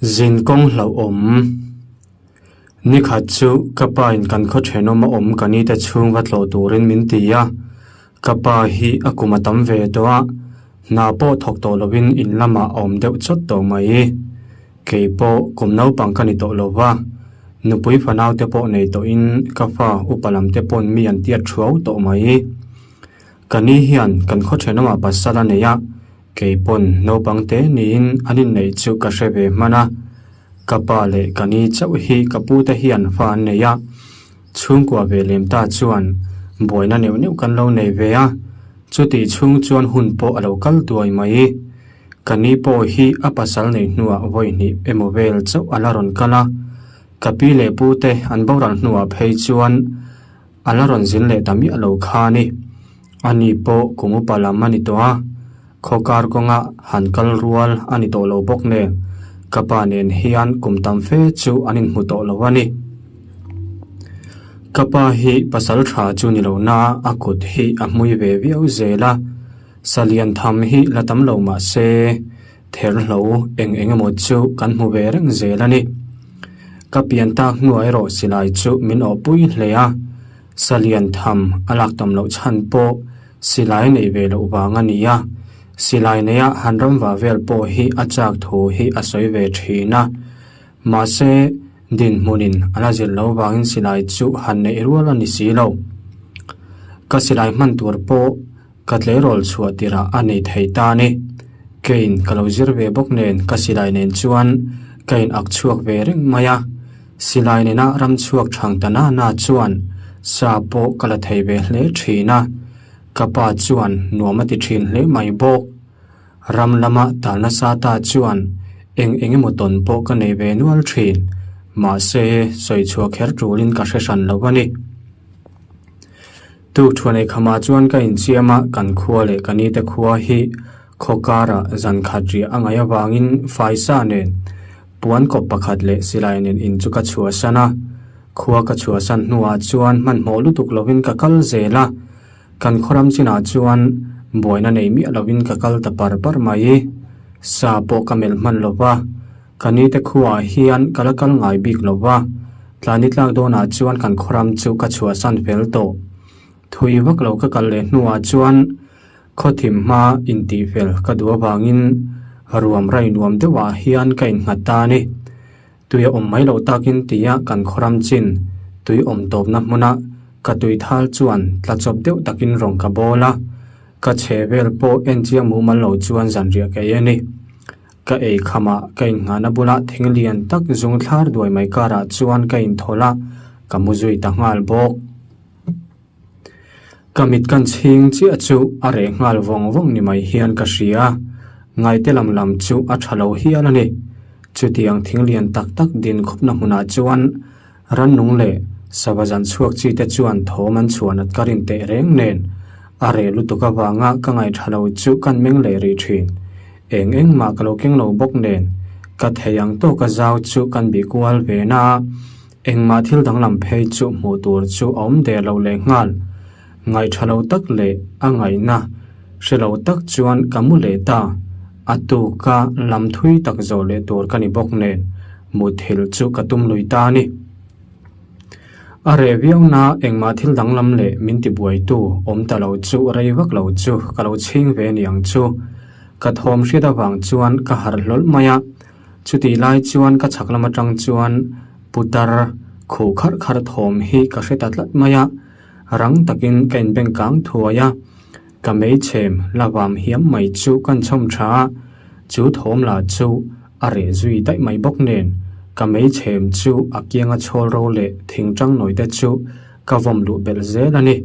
Zin kawng hlauhawm. Nikhat chu ka pa in kan khaw thenawm a awm ka ni te chhung va tlawh turin min ti a, ka pa hi a kum a tam ve tawh a, hna pawh thawk tawh lovin in lamah a awm deuh chawt tawh mai. Kei pawh kum naupang ka ni tawh lo va, nupui fanau te pawh nei tawhin ka fa upa lam te pawn mi an tiat thuau tawh mai. Ka ni hian kan khaw thenawmah pasal a nei a, Kei pawn naupang te niin an inneih chu ka hre ve hman a, ka pa leh ka ni chauh hi ka pu te hian fa an nei a, chhungkua ve lem ta chuan buaina neuh neuh kan lo nei ve a, chutih chhung chuan hun pawh a lo kal duai mai. Ka ni pawh hi a pasal neih hnuah vawi hnih emaw vel chauh a la rawn kal a, ka pi leh pu te an boral hnuah phei chuan a la rawn zin leh ta miah lo kha a ni. Ani pawh kum upa lam a ni tawh a, khawkar kawnga han kal rual a ni tawh lo bawk nen, ka pa nen hian kum tam fe chu an inhmu tawh lo a ni. Ka pa hi pasal tha chu ni lo na a kut hi a hmui ve viau zel a, salian tham hi la tam lo mah se therhlo eng eng emaw chu kan hmu ve reng zel a ni. Ka pian tak hnuah erawh silai chu min awhpui hle a. Salian tham a lak tam loh chhan pawh silai nei ve loh vang a ni a, silai neia han ramva vel pawh hi a chak thu hi a sawi ve thin a. Mahse, dinhmunin a la zir loh vangin silai chu han neih rual a ni si lo. Ka silai hman tur pawh ka tleirawl chhuah tirah a nei thei ta a ni. Keiin ka lo zir ve bawk nen ka silai nen chuan ka in ak chhuak ve reng mai a. Silai nena ram chhuak thang ta na na chuan sa pawh ka la thei ve hle thin a, ka pa chuan nuam a ti thin hle mai bawk. Ram lama tal nasa ta chuan eng eng emaw tawn pawh ka nei ve nual thin, mahse sawi chhuah kher tulin ka hre hran lo a ni. Tuk thuanei khamah chuan ka inchiam a, kan khua leh ka nite khua hi khaw karah zan khat riah a ngaih avangin faisa nen puan kawp pakhat leh silai nen in chu ka chhuahsan a. Khua ka chhuahsan hnuah chuan hmanhmawh lutuk lovin ka kal zel a, kan khaw ram chinah chuan buaina nei miah lovin ka kal ta par par mai. Sa pawh ka melh hman lo va. Ka nite khuaah hian ka la kal ngai bik lo va, tlani tlak dawnah chuan kan khawram chu ka chhuahsan fel tawh. Thui vak lo ka kal leh hnuah chuan khawthim hma intihfel ka duh avangin ruam rai nuam deuhah hian ka innghat ta a ni. Tui a awm mai loh takin tia kan khawram chin tui awm tawpna hmuna ka tui thal chuan tla chawp deuh takin rawng ka bawl a, ka chhe vel pawh enchiang mumal lo chuan zanriah ka ei a ni. Ka ei khamah ka inngahna bulah thing lian tak zung thlar duai mai karah chuan ka inthawlh a, ka mu zui ta nghal bawk. Ka mit kan chhing chiah chu a reh nghal vawng vawng ni mai hian ka hria, ngaite lam lam chu a tha lo hial a ni. Chutiang thing lian tak tak din khawpna hmunah chuan rannung leh sava zan chhuak chi te chuan thawm an chhuah nat ka rin teh reng nen a reh lutuk avanga ka ngaih tha lo chu kan meng leh rih thin. Eng eng mah ka lo keng lo bawk nen, ka thei ang tawka zau chu kan bih kual ve na a, engmah thil danglam phei chu hmuh tur chu a awm der lo leh nghal. Ngaih tha lo tak leh a ngaihna hre lo tak chuan ka mu leh ta, a tuka lam thui tak zawh leh tur ka ni bawk nen, muthilh chu ka tum lui ta a ni. A reh viau na engmah thil danglam leh min ti buaitu awm ta lo chu rei vak lo chu ka lo chhing ve niang chu. Ka thawm hriat avang chuan ka harh hlawlh mai a, chutih lai chuan ka chhak lam atang chuan putar khuh kharh kharh thawm hi ka hre ta tlat mai a, rang takin ka inbeng kang thuai a, ka meichhem la vam hiam mai chu kan chhawm tha a, chu thawm lah chu A reh zui daih mai bawk nen, ka meichhem chu a kianga chhawl ro leh thing tang nawi te chu ka vawm luh belh zel a ni.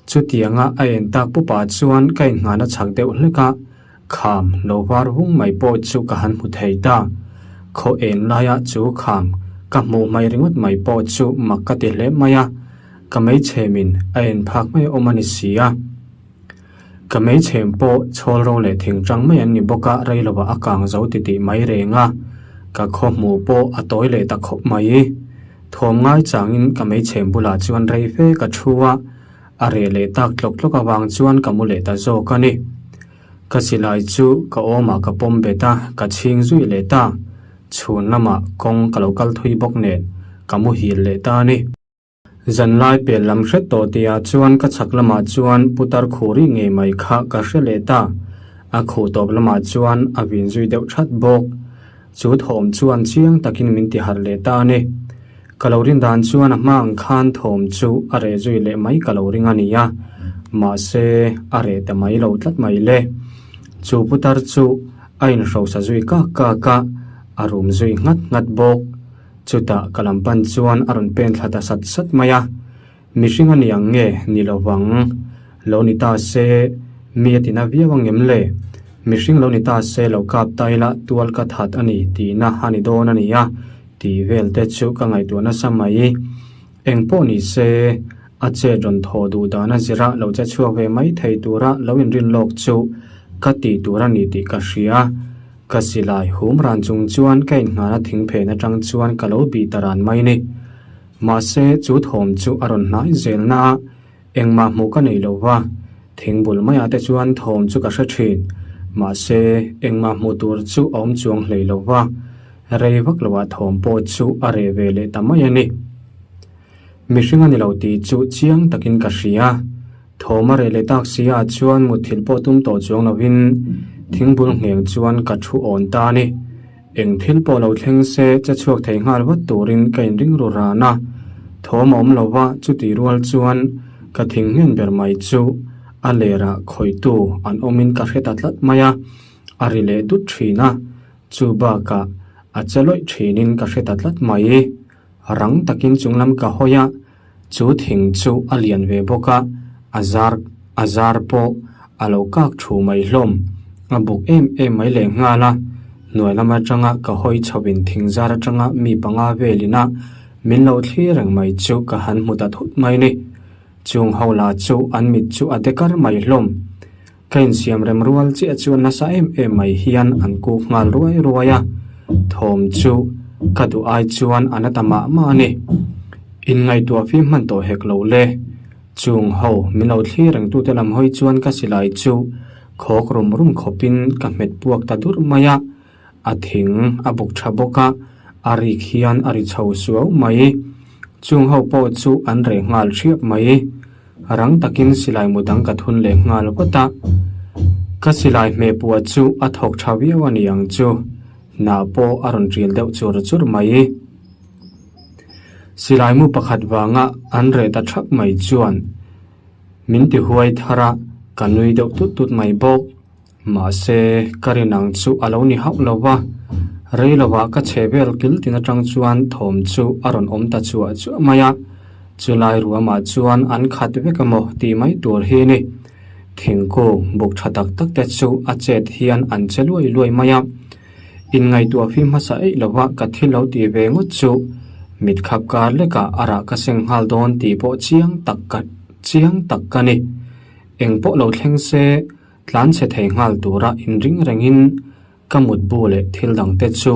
Chutianga a en tak pupah chuan ka inngahna chak deuh hlek a, kham lo var vung mai pawh chu ka han hmu thei ta. Khaw en laia chu kham ka hmuh mai ringawt mai pawh chu mak ka ti hle mai a, ka meichhemin a en phak mai awm a ni si a. Ka meichhem pawh chhawl ro leh thing tang mai an ni bawk a, rei lovah a kang zo titih mai reng a, ka khaw hmuh pawh a tawi leh ta khawp mai. Thawm ngai changin ka meichhem bulah chuan rei fe ka thu a, a reh leh tak tlawk tlawk avang chuan ka mu leh ta zawk a ni. Ka silai chu ka awmah ka pawm bet a, ka chhing zui leh ta. Chhun lamah kawng ka lo kal thui bawk nen ka muhil leh ta a ni. Zanlai pel lam hret tawh tihah chuan ka chhak lamah chuan putar khuri ngei mai kha ka hre leh ta. A khuh tawp lamah chuan a vin zui deuh that bawk. Chu thawm chuan chiang takin min ti harh leh ta a ni. Ka lo rin dan chuan a hma ang khan thawm chu a reh zui leh mai ka lo ring a ni a, mahse a reh ta mai lo tlat mai le. Chu putar chu a inhrosa zui kak kak a, a rum zui nghat nghat bawk. Chutah ka lam pan chuan a rawn pen thla ta sat sat mai a, mihring a ni ang nge ni lo vang? Lo ni ta se, mi a tina viau ang em le? Mihring lo ni ta se lo kap ta ila tual ka that a ni tihna a ni dawn a ni a tih vel te chu ka ngaihtuah nasa mai. Eng pawh ni se, a chet rawn thaw duh dan a zira lo che chhuak ve mai thei tura lo inrin lawk chu ka tih tur a ni tih ka hria. Ka silai hum ran chung chuan ka innghan a thing phen atang chuan ka lo bih ta ran mai ni. Mahse, chu thawm chu a rawn hnai zel na a, engmah hmuh ka nei lo va, thing bul maiah te chuan thawm chu ka hre thin. Mahse, engmah hmuh tur chu a awm chuang hlei lo va, rei vak loah thawm pawh chu a reh ve leh ta mai a ni. Mihring a ni lo tih chu chiang takin ka hria. Thawm a reh leh tak si ah chuan mutthilh pawh tum tawh chuang lovin thingbul ngheng chuan ka thu awn ta a ni. Eng thil pawh lo thleng se che chhuak thei nghal vat turin ka inring ru ran a. Thawm a awm lo va, chuti rual chuan ka thing hnen ber mai chu a lerah khawihtu an awmin ka hre ta tlat mai a, a ri leh dut thin a, chu bakah a che lawih thinin ka hre ta tlat mai. Rang takin chunglam ka hawi a. Chu thing chu a lian ve bawk a, a zar a zar pawh a lo kak thu mai hlawm. A buk em em mai leh nghal a, hnuai lam atanga ka hawi chhoin thing zar atanga mi panga velin a min lo thlir reng mai chu ka han hmu ta thut mai ni. Chung ho la chu an mit chu a dekar mai hlawm. Ka insiam rem rual chiah chuan nasa em em mai hian an kuk nghal ruai ruai a, thawm chu ka duh ai chuan a na ta mah mah a ni. Inngaihtuah fim hman tawh hek lo le. Chung ho min lo thlir reng tute lam hawi chuan ka silai chu khawk rum rum khawpin ka hmet puak ta dur mai a, a thing a buk tha bawk a, a rik hian a ri chho suau mai. Chung ho pawh chu an reh nghal ṭhiap mai. Rang takin silai mu dang ka thun leh nghal vat a, ka silai hmeh puah chu a thawk tha viau a ni ang chu, hnah pawh a rawn ṭil deuh chur chur mai. Silai mu pakhat vanga an reh ta thap mai chuan min ti huai thar a, ka nui deuh tut tut mai bawk. Mahse, ka rin ang chu a lo ni hauh lo va, rei lovah ka chhe vel kil tin atang chuan thawm chu a rawn awm ta chuah chuah mai a, chulai ruamah chuan an khat vek emaw tih mai tur hi a ni. Thingkung buk tha tak tak te chu a chet hian an che luai luai mai a, inngaihtuah fim hmasa eih lova ka thil lo tih ve ngawt chu mit khap kar lekah a rah ka seng nghal dawn tih pawh chiang tak ka chiang tak ka ni. Eng pawh lo thleng se. Tlan chhe thei nghal tura inring rengin ka mutbu leh thil dangte chu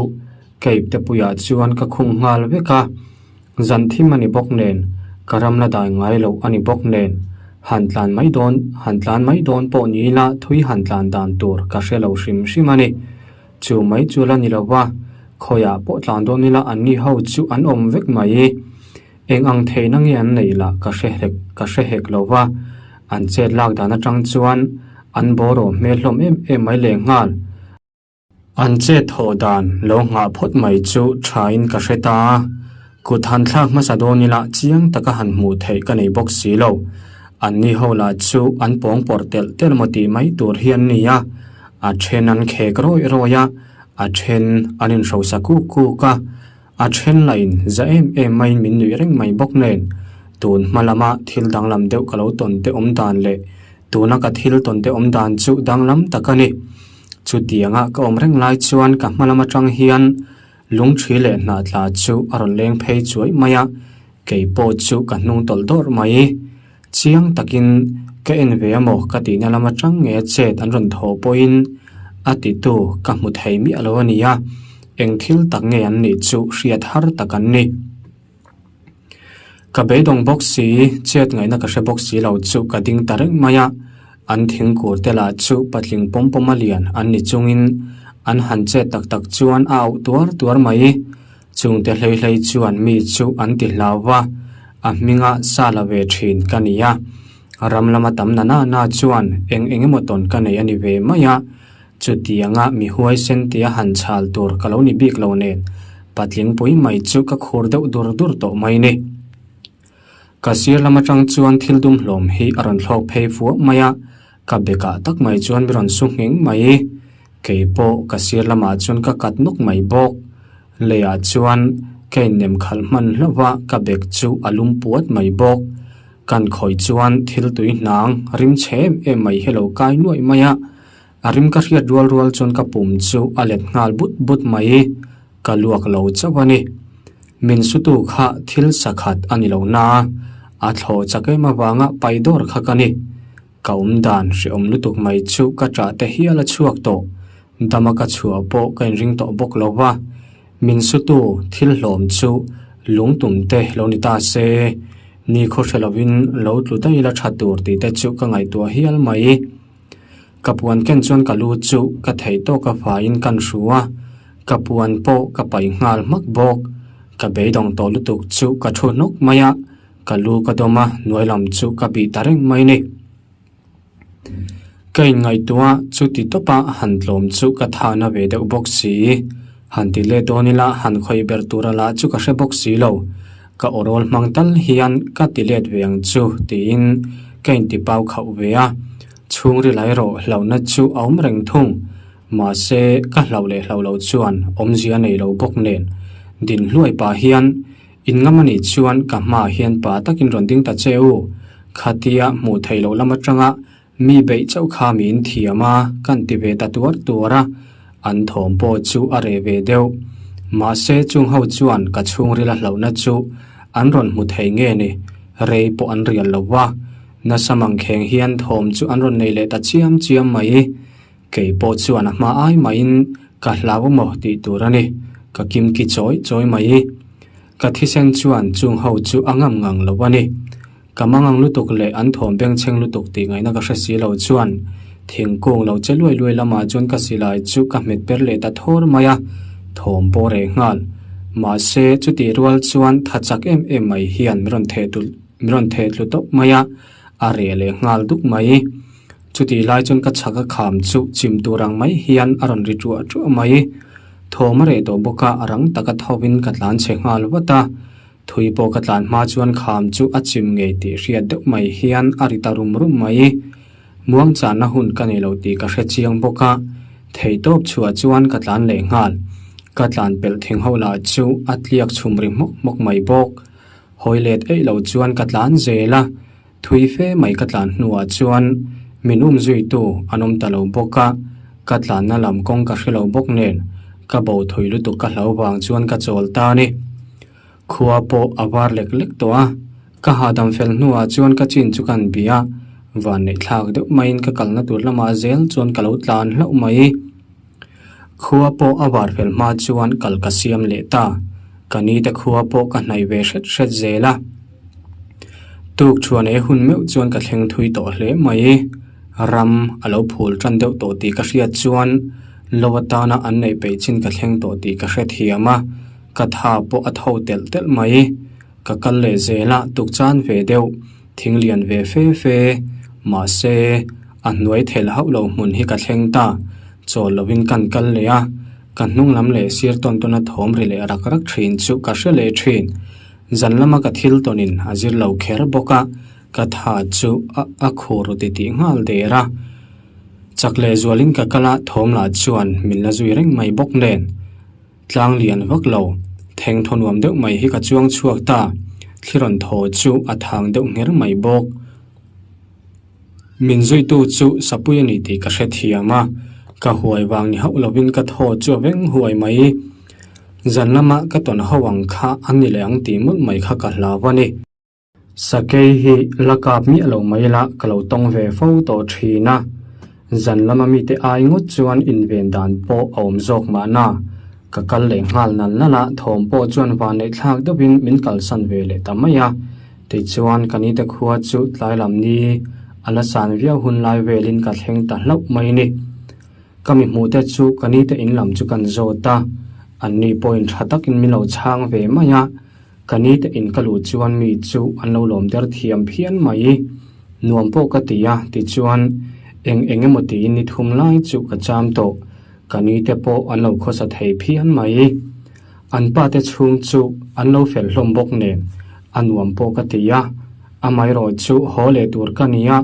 Cape te puiah chuan ka khung nghal vek a, zan thim a ni bawk nen, ka ram la dai ngai loh a ni bawk nen, han tlan mai dawn han tlan mai dawn pawh ni ila thui han tlan dan tur ka hre lo hrim hrim a ni. Chu mai chu la ni lo va, khawiah pawh tlan dawn ila anni ho chu an awm vek mai. Eng ang theihna nge an neih lah ka hre hlek ka hre hek lo va, an chet lak dan atang chuan an bawraw hmel hlawm em em mai leh nghal. An chet thawh dan lo nghah phawt mai chu thain ka hre ta a, kut han thlak hmasa dawn ila chiang taka han hmuh theih ka nei bawk si lo. Anni ho lah chu an pawng pawrh telh telh maw tih mai tur hi an ni a, a then an khek rawih rawih a, a then an inhrosa kuk kuk a, A then lahin za em em maiin min nuih reng mai bawk nen, tun hma lama thil danglam deuh ka lo tawn te awm dan leh tuna ka thil tawn te awm dan chu danglam tak a ni. Chutianga ka awm reng lai chuan ka hma lam atang hian lungthi leh hnahtla chu a rawn leng phei chuai mai a, kei pawh chu ka hnung tawlh dawrh mai. Chiang takin ka en ve amaw ka tihna lam atang nge chet an rawn thawh pawhin a titu ka hmu thei miah lo a ni a, eng thil tak nge an nih chu hriat har tak an ni. Ka beidawng bawk si, chet ngaihna ka hre bawk si lo chu ka ding ta reng mai a, an thingkur te lah chu patling pawm pawm a lian an ni chungin. An han chet tak tak chuan a auh tuar tuar mai. Chungte hlei hlei chuan mi chu an ti hlau va, a hminga sa la ve thin ka ni a. Ram lama tam na na na chuan eng eng emaw tawn ka nei a ni ve mai a. Chutianga mi huaisen tia han chhal tur ka lo ni bik lo nen, patling pui mai chu ka khur deuh dur dur tawh mai ni. Ka sir lam atang chuan thil dum hlawm hi a rawn thlawk phei fuah mai a, ka bekah tak mai chuan mi rawn su ngheng mai. Kei pawh ka sir lamah chuan ka kat nawk mai bawk. Leiah chuan ka innem khalh hman hlauh a, ka bek chu a lum puat mai bawk. Kan khawih chuan thil tui hnang rim chhe em em mai hi a lo kai nuaih mai a, a rim ka hriat rual rual chuan ka pum chu a let nghal but but mai. Ka luak lo chauh a ni. Min sutu kha thil sakhat a ni lo na a, a thlawh chak em avanga pai dawr kha ka ni. Ka awm dan hrehawm lutuk mai chu ka ṭah te hial a chhuak tawh. Dama ka chhuah pawh ka inring tawh bawk lo va. Min sutu thil hlawm chu lungtum te lo ni ta se, ni khaw hre lovin lo tlu daih la ṭha tur tih te chu ka ngaihtuah hial mai. Ka puan ken chuan ka lu chu ka theih tawk a faiin kan hru a, ka puan pawh ka paih nghal hmak bawk. Ka beidawng tawh lutuk chu ka thu hnawk mai a, ka lu ka dawm a, hnuai lam chu ka bih ta reng mai ni. Ka inngaihtuah chuti tawpa han tlawm chu ka thahna ve deuh bawk si. Han ti let dawn ila han khawih ber tura lah chu ka hre bawk si lo. Ka awrawl hmang tal hian ka ti let ve ang chu tiin ka inti pau khauh ve a. Chhungril erawh hlauhna chu a awm reng thung. Mahse, ka hlauh leh hlauh loh chuan awmzia nei lo bawk nen. Din hluai pah hian in ngam a nih chuan ka hmaah hian pa takin rawn ding ta che u. Khatia hmuh theih loh lam atanga Mi beih chauh kha miin thiam a, kan ti ve ta tuar tuar a, an thawm pawh chu a reh ve deuh. Mahse chung ho chuan ka chhungril a hlauhna chu an rawn hmu thei nge ni, rei pawh an rial lo va. Nasa mangkheng hian thawm chu an rawn nei leh ta chiam chiam mai. Kei pawh chuan a hma ai maiin ka hlau amaw tih tur a ni, ka kimki chawi chawi mai. Ka thisen chuan chung ho chu a ngam ngang lo a ni. Ka mangang lutuk leh an thawm bengchheng lutuk tih ngaihna ka hre si lo chuan thingkung lo che luai luai lamah chuan ka silai chu ka hmet per leh ta thawr mai a, thawm pawh reh nghal. Mahse, chutih rual chuan tha chak em em mai hian min rawn theh min rawn theh tlu tawp mai a, a reh leh nghal duk mai. Chutih lai chuan ka chhak a kham chu chim tur ang mai hian a rawn ri ṭuah ṭuah mai. Thawm a reh tawh bawk a, a rang taka thovin ka tlan chhe nghal vat a. Thui pawh ka tlan hma chuan kham chu a chim ngei tih hriat deuh mai hian a ri ta rum rum mai. Muang channa hun ka nei lo tih ka hre chiang bawk a, theihtawp chhuah chuan ka tlan leh nghal. Ka tlan pelh thing ho lah chu a tliak chhum ri hmawk hmawk mai bawk. Hawi let eih lo chuan ka tlan zel a, thui fe mai ka tlan hnuah chuan min um zuitu an awm ta lo bawk a, ka tlanna lam kawng ka hre lo bawk nen ka bo thui lutuk ka hlau vang chuan ka chawl ta a ni. Khua pawh a var lek lek tawh a, ka hahdam fel hnuah chuan ka chin chu kan bih a, van neih thlak deuh maiin ka kalna tur lamah zel chuan ka lo tlan hlauh mai. Khua pawh a var fel hma chuan kal ka siam leh ta, ka ni te khua pawh ka hnaih ve hret hret zel a. Tuk thuan ei hun meuh chuan ka thleng thui tawh hle mai. Ram a lo phul tan deuh tawh tih ka hriat chuan lo atana an neih peih chin ka thleng tawh tih ka hrethiam a. Ka tha pawh a tho telh telh mai. Ka kal leh zel a, tuk chan ve deuh, thing lian ve fe fe. Mahse, a hnuai thelh hauh lo hmun hi ka thleng ta. Chawl lovin kan kal leh a, ka hnung lam leh sir tawn tawn a thawm ri leh rak rak thin chu ka hre leh thin. Zan lama ka thil tawnin a zir lo kher bawk a, ka tha chu a a khur ti tih nghal der a. Chak leh zualin ka kal a, thawm lah chuan min la zui reng mai bawk nen. Tlang lian vak lo, theng thaw nuam deuh mai hi ka chuang chhuak ta, thli rawn thaw chu a thang deuh ngher mai bawk. Min zuitu chu sapui a ni tih ka hrethiam a, ka huai vang ni hauh lovin ka thaw chu a veng huai mai. Zan lama ka tawn ho ang kha a ni leh ang tih mawlh mai kha ka hlau a ni. Sakei hi la kap miah lo mai la ka lo tawng ve fo tawh thin a, zan lama mite ai ngawt chuan inven dan pawh a awm zawk mahna. Ka kal leh nghal nal nal a, thawm pawh chuan vanneih thlak deuhin min kalsan ve leh ta mai a. Tichuan ka nite khua chu tlai lam ni a la san viau hun lai velin ka thleng ta hlauh mai ni. Ka mi hmuh te chu ka ni te in lam chu kan zawt a, an ni pawhin tha takin min lo chhang ve mai a, ka ni te in ka luh chuan mi chu an lo lawm der thiam phian mai. Nuam pawh ka ti a, tichuan eng eng emaw tiin ni thum lai chu ka cham tawh, ka ni te pawh an lo khawsa thei phian mai. An pa te chhung chu an lo fel hlawm bawk nen a nuam pawh ka ti a, amaherawh chu haw leh tur ka ni a,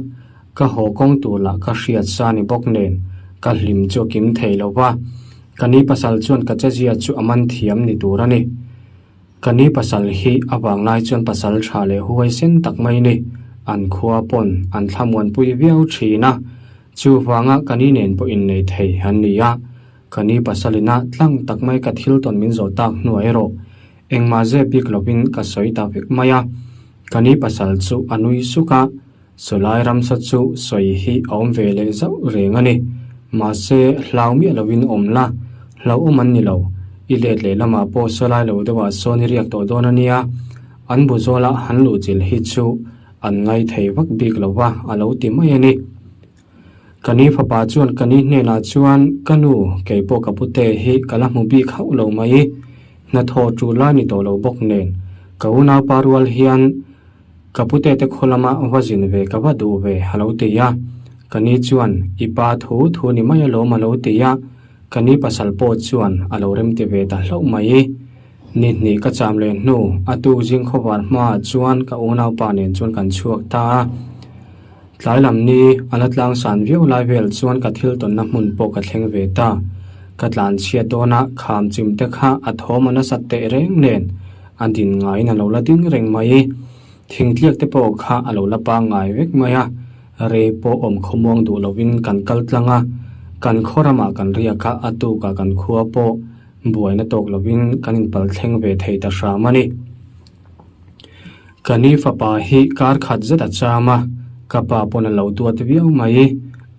Ka haw kawng tur lah ka hriat sa ni bawk nen ka hlim chu a kim thei lo va, ka ni pasal chuan ka chezia chu a man thiam ni tur a ni. Ka ni pasal hi a vanglai chuan pasal tha leh huaisen tak mai ni, an khua pawn an thlamuanpui viau thin a, chuvanga ka ni nen pawh innei thei an ni a, ka ni pasalina tlang tak mai ka thil tawn min zawh tak hnuah erawh engmah zep bik lovin ka sawi ta vek mai a, ka ni pasal chu a nui suk a. Chulai ramsa chu sawi hi a awm ve leh zauh reng a ni. Mahse, hlau miah lovin awm la, hlauhawm an ni lo. I let leh lamah pawh sawlai lo deuhah sawn i riak tawh dawn a nia. An bu zawla han luhchilh hi chu an ngai thei vak bik lo va, a lo ti mai a ni. Ka ni fapa chuan ka ni hnenah chuan, Ka nu, kei pawh ka pute hi ka la hmu bik hauh lo mai. Hnathawh tul lai ni tawh lo bawk nen, ka unaupa rual hian, Ka pute te khaw lama va zin ve ka va duh ve a lo ti a, ka ni chuan i pa thu thu ni mai alawm a lo ti a, ka ni pasal pawh chuan a lo remti ve ta hlauh mai. Ni hnih ka cham leh hnu a tuk zing khawvar hmaah chuan ka unaupa nen chuan kan chhuak ta a. Tlai lam ni a la tlang san viau lai vel chuan ka thil tawnna hmun pawh ka thleng ve ta. Ka tlan chhiat dawna kham chim te kha a thawm a nasat teh reng nen A din ngaiin a lo la ding reng mai. Thingtliak te pawh kha a lo la pangngai vek mai a, rei pawh awm khawmuang duh lovin kan kal tlang a, kan khaw ramah kan riak a, a tukah kan khua pawh buaina tawk lovin kan inpal thleng ve thei ta hram a ni. Ka ni fapa hi kar khat zet a cham a, ka pa pawn a lo duat viau mai.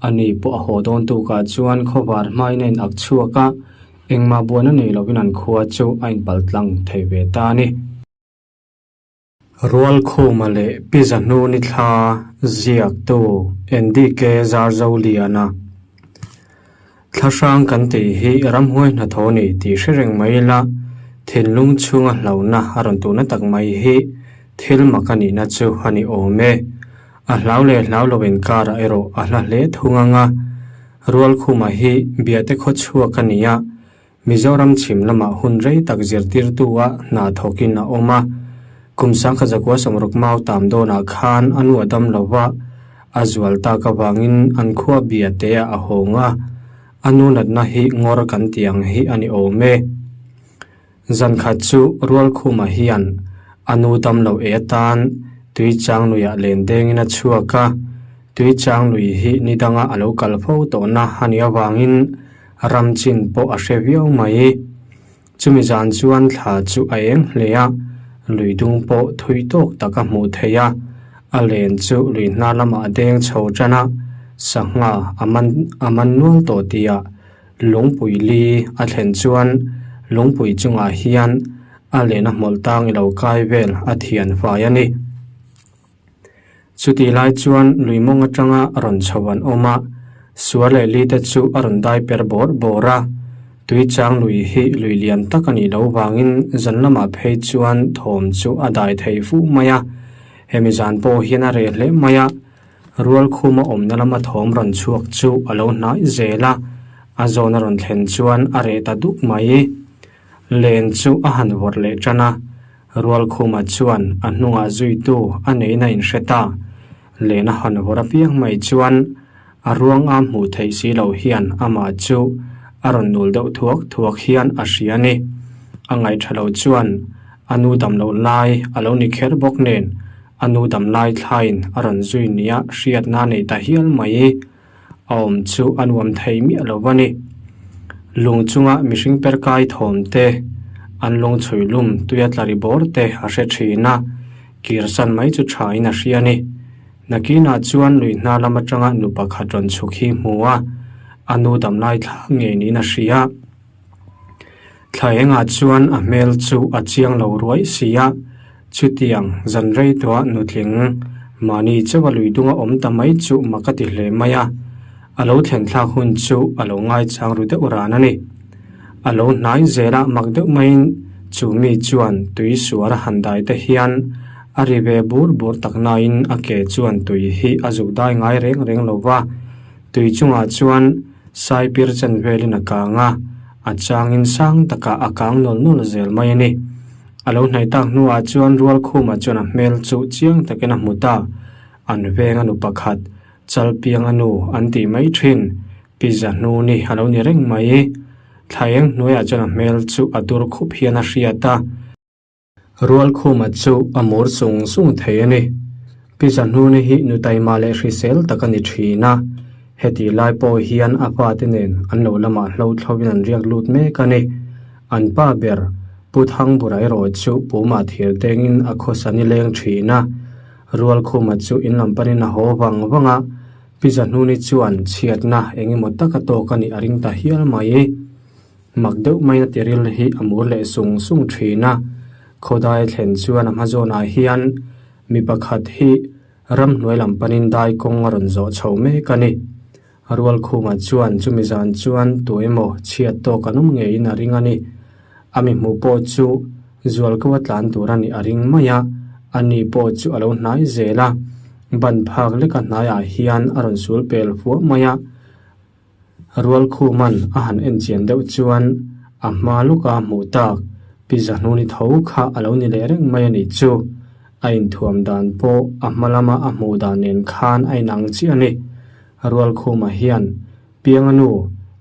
Ani pawh a haw dawn tukah chuan khawvar hmain a in ak chhuak a, Engmah buaina nei lovin an khua chu a inpal tlang thei ve ta a ni. Rualkhuma leh Pi Zahnuni thla ziaktu NDK Zarzoliana Thla hrang kan tih hi ramhuai hnathawh ni tih hre reng mai ila, thinlung chhunga hlauhna a rawn tuhna tak mai hi thil mak a nihna chu a ni awm e. A hlau leh hlau lo inkarah erawh a hla hle thung ang a. Rualkhuma hi Biate khaw chhuak a ni a, Mizoram chhim lamah hun rei tak zirtirtu-a hna thawkin a awm a. Kum sangkhat zakua sawmruk mau tam dawnah khan a nu a dam lo va, a zual tak avangin an khua Biate-ah a hawng a, a nu natna hi ngawr kan tih ang hi a ni awm e. Zankhat chu Rualkhuma hian a nu dam lo e atan Tuichang luiah len dengin a chhuak a, Tuichang lui hi ni danga a lo kal fo tawhna a nih avangin ram chin pawh a hre viau mai. Chumi zan chuan thla chu a eng hle a, lui dung pawh thui tawk tak a hmuh theih a, a len chu lui hna lamah a deng chho tan a, sangha a man a man nual tawh tihah Lungpui li a thlen chuan lungpui chungah hian a lehna hmawlh tang i lo kai vel a thian fai a ni. Chutih lai chuan lui mawng atanga rawn chho an awm a, suar leh li te chu a rawn dai per bawrh bawrh a. Tui chang lui hi lui lian tak a nih loh vangin zan lamah phei chuan thawm chu a dai thei fuh mai a. Hemi zan pawh hian a reh hle mai a. Rualkhuma awmna lama thawm rawn chhuak chu a lo hnai zel a, a zawn a rawn thlen chuan a reh ta duk mai. Len chu a han vawrh leh tan a, Rualkhuma chuan a hnungah zuitu a neiin a inhre ta. Len a han vawrh apiang mai chuan a ruang a hmuh theih si loh hian amah chu a rawn nul deuh thuak thuak hian a hria a ni. A ngaihṭha lo chuan a nu dam loh lai a lo ni kher bawk nen A nu dam lai thlain a rawn zui nia hriatna nei ta hial mai. A awm chu a nuam thei miah lo va ni. Lung chunga mihring per kai thawm te, an lung chhui lum tuia tla ri bawr te a hre thin a, kirsan mai chu thain a hria ni. Nakinah chuan lui hna lam atanga nu pakhat rawn chhuk hi hmu a, a nu dam lai thla ngei niin a hria. Thla engah chuan a hmel chu a chiang lo ruai si a, chutiang zan rei tuah nutling mahni chauha lui dunga awm ta mai chu mak a ti hle mai a. A lo thlen thlak hun chu a lo ngaichang ru deuh ran a ni. A lo hnai zel a, mak deuh maiin chu mi chuan tui suar a han dai te hian a ri ve bur bur tak nain a ke chuan tui hi a zuk dai ngai reng reng lo va. Tui chungah chuan saipir chen velin a kang a, a changin sang takah a kang nawl nawl zel mai a ni. A lo hnaih tak hnuah chuan Rualkhuma chuan a hmel chu chiang takin a hmu ta. An veng a nu pakhat, Chalpiang a nu an tih mai thin, Pi Zahnuni a lo ni reng mai. Thla eng hnuaiah chuan a hmel chu a dur khup hian a hriat a. Rualkhuma chu a mur sung sung thei a ni. Pi Zahnuni hi nu taima leh hrisel tak a ni thin a. Heti lai pawh hian a pate nen an lo lamah hlo thlovin an riak lut mek a ni. An pa ber Pu Thangbura erawh chu pumah thir dengin a khawsa ni leng thin a. Rualkhuma chu in lam panin a haw vang vang a, Pi Zahnuni chuan chhiatna eng emaw taka tawk a nih a ring ta hial mai. Mak deuh maina tiril hi a mur leh sung sung thin a, khawdai thlen chuan a hma zawnah hian mi pakhat hi ramhnuai lam panin dai kawng a rawn zawh chho mek a ni. Rualkhuma chuan chumi zan chuan tu emaw chhiat tawk an awm ngeiin a ring a ni. A mi hmuh pawh chu zualko a tlan tur a nih a ring mai a, a ni pawh chu a lo hnai zel a, ban phak leka hnaiah hian a rawn sul pel fuah mai a. Rualkhuman a han en chian deuh chuan a hma lawka hmuh tak Pi Zahnuni tho kha a lo ni leh reng mai a nih chu. A inthuam dan pawh a hma lama a hmuh dan nen khan a inang chiah a ni. Rualkhuma hian, Pianga nu,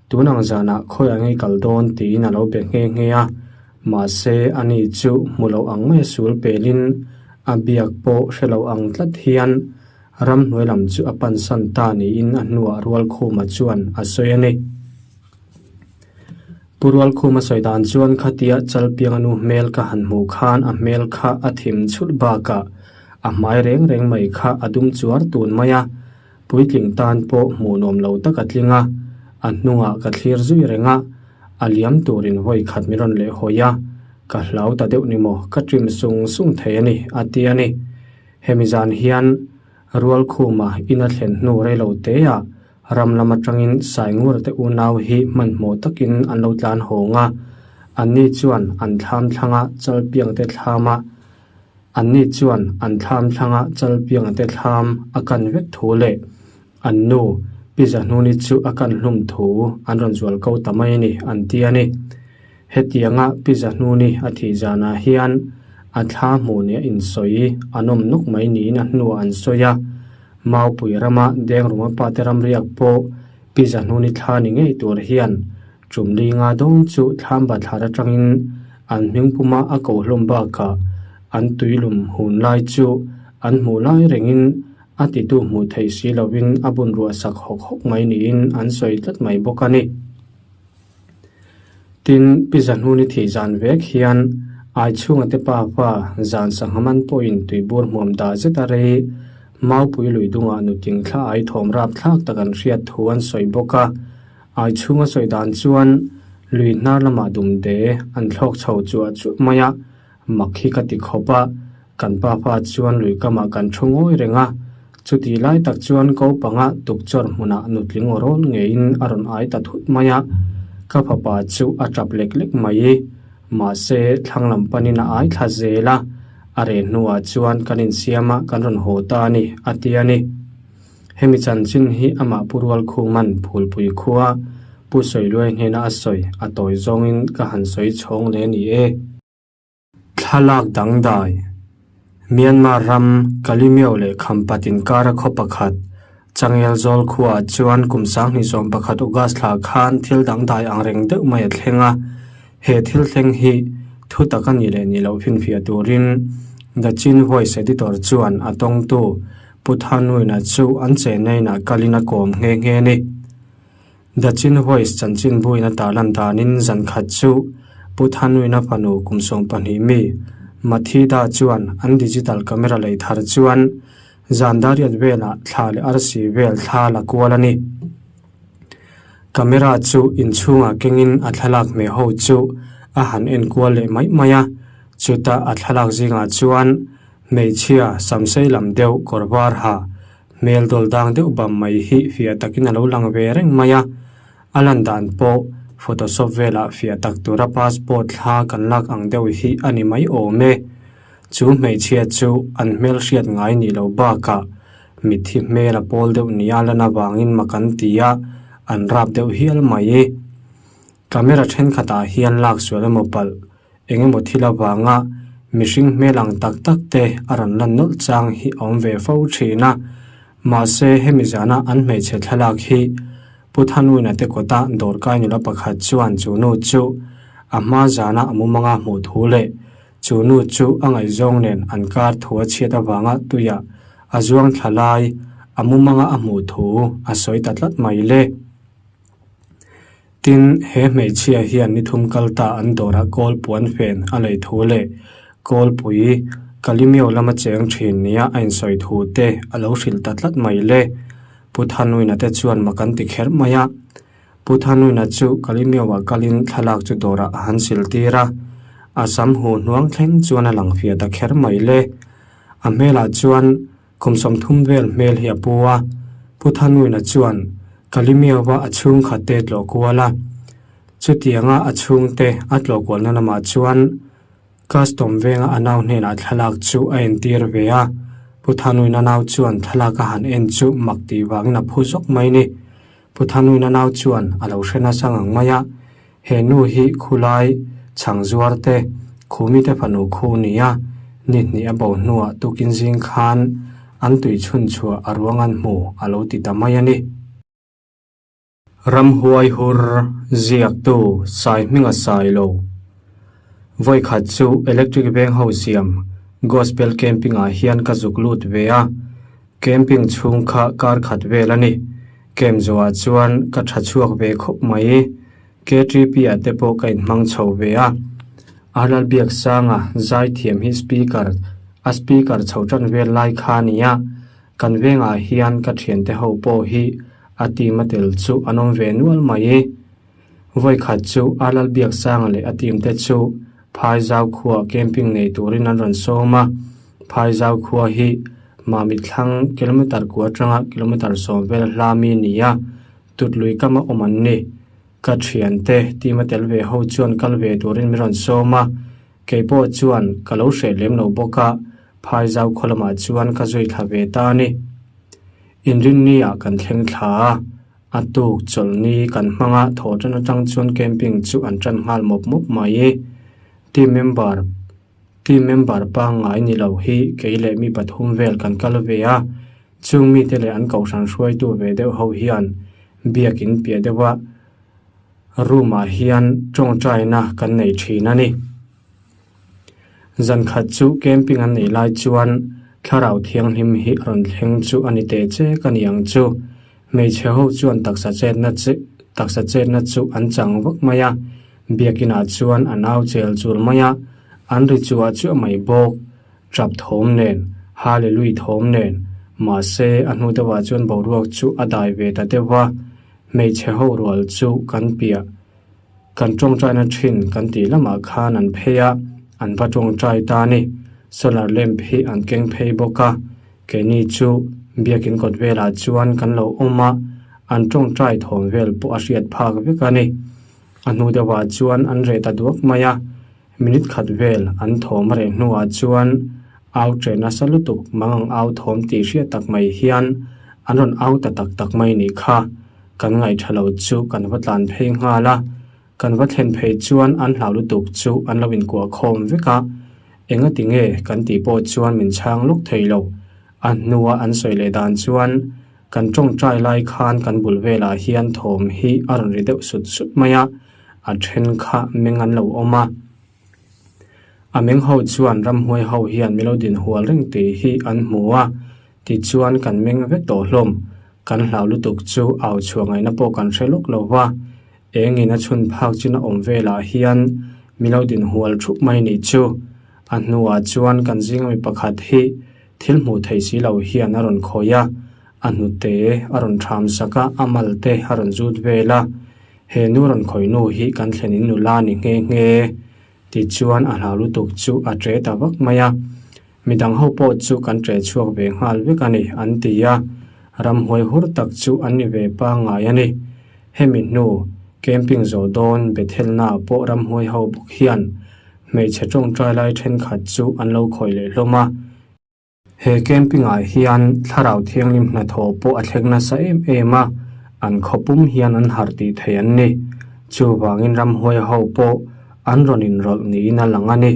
tun ang zanah khawi ang i kal dawn tiin a lo be nghe nghe a. Mahse, ani chu hmu loh ang mai a sul pelin a biak pawh hre lo ang tlat hian Ramhnuai lam chu a pansan ta niin a hnuah Rualkhuma chuan a sawi a ni. Pu Rualkhuma sawi dan chuan khatia Chalpianga nu hmel ka han hmuh khan a hmel kha a thim chhulh bakah a hmai reng reng mai kha a dum chuar tun mai a, puitling tan pawh hmuhnawm lo tak a tling a, a hnungah ka thlir zui reng a, a liam turin vawi khat min rawn lehhawi a, ka hlau ta deuh ni maw, ka ṭim sung sung thei a ni, a ti a ni. Hemi zan hian Rualkhuma in a thlen hnu rei lo teah ram lam atangin Saingura te unau hi hmanhmawh takin an lo tlan hawng a, anni chuan an thlam thlanga Chalpiang te thlama anni chuan an thlam thlanga Chalpiang te thlam a kan vek thu leh an nu Pi Zahnuni chu a kan hlum thu an rawn zual ko ta mai a ni an ti a ni. Hetianga Pi Zahnuni a thih zanah hian a thla hmuh nia insawi an awm nawk mai niin a hnuah an sawi a. Maupui rama Dengruma pate ramriak pawh Pi Zahnuni thla ni ngei tur hian tum li nga dawn chu thlam bathlar atangin an hming puma a ko hlawm bakah an tuilum hun lai chu an hmuh lai rengin a titu hmuh theih si lovin a bun ruah sak hawk hawk mai niin an sawi tlat mai bawk a ni. Tin, Pi Zahnuni thih zan vek hian Aichhunga te pa pa zan sangha man pawhin tuibur hmuam dah zet a rei Maupui lui dungah nuting thla ai thawm rap thlak tak an hriat thu an sawi bawk a. Aichhunga sawi dan chuan lui hnar lamah dumde an thlawk chho chuah chuah mai a, Mak hi ka ti khawp a, kan pa pa chuan lui kamah kan thu ngawi reng a, chuti lai tak chuan ko panga tukchawr hmunah nutling aw rawl ngeiin a rawn ai ta thut mai a, ka fapa chu a tap lek lek mai i, mahse thlang lam panin a ai thla zel a, a reh hnuah chuan kan insiam a kan rawn haw ta a ni, a ti a ni. Hemi chanchin hi amah Pu Rualkhuman Phulpui khua Pu Sawiluai hnena a sawi a tawi zawngin ka han sawi chhawng leh a ni e. Thlalak dangdai, Myanmar ram Kalimyo leh Khampat inkara khaw pakhat, Changel Zawl khuaah chuan kum 2011 August thla khan thil dangdai angreng deuh mai a thleng a. He thil thleng hi thu tak a nih leh nih loh finfiah turin The Chin Voice Editor chuan a tawngtu Pu Thanuina chu an chenna inah kalin a kawm nghe nghe a ni. The Chin Voice chanchinbuin a tarlan danin zan khat chu Pu Thanuina fanu kum 12 mi Mathida chuan an digital camera lei thar chuan zan dariat velah thla leh arsi vel thla la kual a ni. Camera chu inchhungah kengin a thlalak hmeh ho chu a han en kual leh mai mai a, chutah a thlalak zingah chuan hmeichhia samsei lam deuh kawr var ha. Hmel dawl dang deuh bam mai hi fiah takin a lo lang ve reng mai a. A lan dan pawh photoshop velah fiah tak tura passport thla kan lak ang deuh hi a ni mai awm e. Chu hmeichhia chu an hmel hriat ngai nih loh bakah mitthi hmel a pawl deuh nia lan avangin mak an ti a, an rap deuh hial mai. Camera thenkhatah hian lak sual emaw palh eng emaw thil avanga mihring hmel ang tak tak te a rawn lan nawlh chang hi a awm ve fo thin a. Mahse, hemi zana an hmeichhe thlalak hi Pu Thanwina te kawta dawrkai nula pakhat chuan chu nu chu a hma zana a mumanga hmuh thu leh chu nu chu a ngaihzawng nen an kar thu a chhiat avanga tuiah a zuang thla lai a mumanga a hmuh thu a sawi ta tlat mai le. Tin, he hmeichhia hian ni thum kal ta an dawrah kawl puan fen a lei thu leh kawlpui Kalimio lama cheng thin nia a insawi thu te a lo hrilh ta tlat mai le. Pu Thanuina te chuan mak an ti kher mai a. Pu Thanuina chu Kalimio-ah kalin thlalak chu dawrah a han sil tir a, a sam huh hnuang thleng chuan a lang fiah ta kher mai le. A hmelah chuan Kum 30 vel hmel hi a pu a, Pu Thanuina chuan Kalimiawa a chhungkhat te tlawh kual a. Chutianga a chhungte a tlawh kualna lamah chuan Custom venga a nau hnenah thlalak chu a entir ve a. Pu Thanuina nau chuan thlalak a han en chu mak tih vangin a phu zawk mai ni. Pu Thanuina nau chuan a lo hre nasa ngang mai a, He nu hi khulai chhang zuar te, Khumi te fanu khu nia, ni hnih a bo hnuah tukin zing khan an tui chhun chhuah a ruang an hmu a lo ti ta mai a ni. Ramhuai hur ziaktu Sai hminga sai lo. Vawikhat chu Electric veng ho siam Gospel Camping ah hian ka zuk lut ve a, Camping chhung kha kar khat vel a ni. Camp zawhah chuan ka tha chhuak ve khawp mai. KTP ah te pawh ka inhmang chho ve a. Arlal Biaksanga zaithiam hi speaker a speaker chho tan vel lai kha a ni a. Kan vengah hian ka thiante ho pawh hi a team a tel chu an awm ve nual mai. Vawikhat chu Arlal Biaksanga leh a team te chu Phaizau khua camping nei turin an rawn sawm a. Phaizau khua hi Mamit thlang kilometre kua atanga kilometre 10 vel hla mi ni a, Tutlui kama awm an ni. Ka thiante team a tel ve ho chuan kal ve turin min rawn sawm a, kei pawh chuan ka lo hreh lem lo bawk a, Phaizau khaw lamah chuan ka zui thla ve ta a ni. Inrinni ah kan thleng thla a, a tuk chawlhni kan hmang a, thaw tan atang chuan camping chu an tan nghal mawp mawp mai. Team member Team member pangngai ni lo hi kei leh mi pathum vel kan kal ve a, chung mite leh an kohhran hruaitu ve deuh ho hian biakin piah deuha room ah hian tawngtaina kan nei thin a ni. Zan khat chu camping an neih lai chuan thlarau thianghlim hi a rawn thleng chu a ni teh che ka ni ang chu. Hmeichhe ho chuan taksa chetna che taksa chetna chu an chang vak mai a, biakinah chuan an au chel chul mai a, an ri chuah chuah mai bawk. Tap thawm nen, Hallelui thawm nen, mahse a hnu deuhah chuan boruak chu a dai ve ta deuh va, hmeichhe ho rual chu kan piah. Kan tawngtaina thin kan tih lamah khan an phei a, an va tawngtai ta a ni. Solar lamp hi an keng phei bawk a, keini chu biakin kawt velah chuan kan lo awm a, an tawngtai thawm vel pawh a hriat phak vek a ni. A hnu deuhah chuan an reh ta duak mai a, minute khat vel an thawm a reh hnuah chuan au ṭeh nasa lutuk mangang au thawm tih hriat tak mai hian an rawn au ta tak tak mai nih kha. Kan ngaihṭha lo chu kan va tlan phei nghal a, kan va thlen phei chuan an hlau lutuk chu an lo inkuah khawm vek a, engati nge kan tih pawh chuan min chhang lawk thei lo. A hnua an sawi leh dan chuan kan ṭawngṭai lai khan kan bul velah hian thawm hi a rawn ri deuh sut sut mai a, a ṭhen kha meng an lo awm a. A meng ho chuan ramhuai ho hian min lo din hual reng tih hi an hmu a, tichuan kan meng vek tawh hlawm. Kan hlau lutuk chu au chhuah ngaihna pawh kan hre lawk lo va, engin a chhun phak chin a awm velah hian min lo din hual thup mai nih chu. A hnuah chuan kan zinga mi pakhat hi thil hmuh theih si lo hian a rawn khawih a, a hnute a rawn ṭham sak a, a mal te a rawn zut vel a. He nu rawn khawih nu hi kan thlen in nula ni nghe nghe. Tichuan a hlau lutuk chu a ṭe ta vak mai a. Midang ho pawh chu kan ṭe chhuak ve nghal vek a ni, an ti a. Ramhuai hur tak chu an ni ve pangngai a ni. Hemi hnu, camping zawh dawn Bethelnaah pawh ramhuai ho bawk hian hmeichhe tawngtai lai thenkhat chu an lo khawih leh hlawm a. He camping-ah hian thlarau thianghlim hnathawh pawh a thleng nasa em em a, an khawpum hian an harh tih thei an ni. Chuvangin ramhuai ho pawh an rawn inrawlh niin a lang a ni.